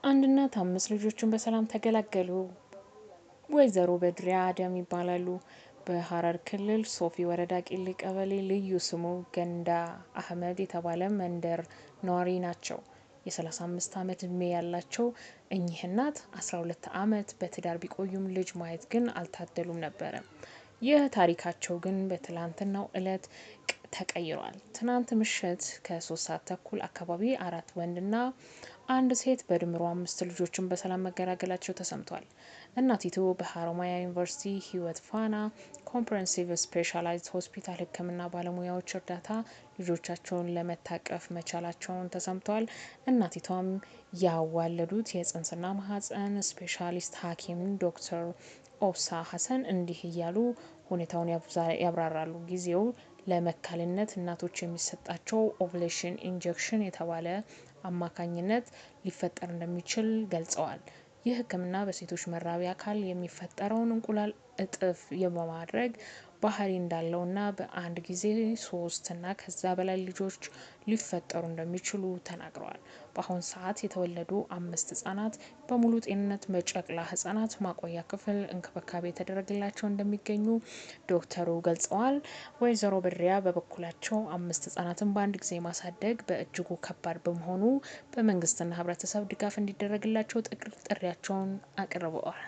አንድ እናት አምስት ልጆችን በሰላም ተገላገሉ። ወይዘሮ በድሪያ አደም ይባላሉ። በሀረር ክልል ሶፊ ወረዳ ቂሊ ቀበሌ ልዩ ስሙ ገንዳ አህመድ የተባለ መንደር ነዋሪ ናቸው። የ35 ዓመት እድሜ ያላቸው እኚህ እናት 12 ዓመት በትዳር ቢቆዩም ልጅ ማየት ግን አልታደሉም ነበረ። ይህ ታሪካቸው ግን በትላንትናው እለት ተቀይሯል። ትናንት ምሽት ከ3 ሰዓት ተኩል አካባቢ አራት ወንድና አንድ ሴት በድምሩ አምስት ልጆችን በሰላም መገላገላቸው ተሰምቷል። እናቲቱ በሀሮማያ ዩኒቨርሲቲ ህይወት ፋና ኮምፕሬሄንሲቭ ስፔሻላይዝድ ሆስፒታል ሕክምና ባለሙያዎች እርዳታ ልጆቻቸውን ለመታቀፍ መቻላቸውን ተሰምቷል። እናቲቷም ያዋለዱት የጽንስና ማህፀን ስፔሻሊስት ሐኪም ዶክተር ኦብሳ ሀሰን እንዲህ እያሉ ሁኔታውን ያብራራሉ። ጊዜው ለመካንነት እናቶች የሚሰጣቸው ovulation injection የተባለ አማካኝነት ሊፈጠር እንደሚችል ገልጸዋል። ይህ ህክምና በሴቶች መራቢያ አካል የሚፈጠረውን እንቁላል እጥፍ የማድረግ ባህሪ እንዳለውና በአንድ ጊዜ ሶስት እና ከዛ በላይ ልጆች ሊፈጠሩ እንደሚችሉ ተናግረዋል። በአሁን ሰዓት የተወለዱ አምስት ህጻናት በሙሉ ጤንነት በጨቅላ ህጻናት ማቆያ ክፍል እንክብካቤ የተደረገላቸው እንደሚገኙ ዶክተሩ ገልጸዋል። ወይዘሮ በድሪያ በበኩላቸው አምስት ህጻናትን በአንድ ጊዜ ማሳደግ በእጅጉ ከባድ በመሆኑ በመንግስትና ህብረተሰብ ድጋፍ እንዲደረግላቸው ጥሪያቸውን አቅርበዋል።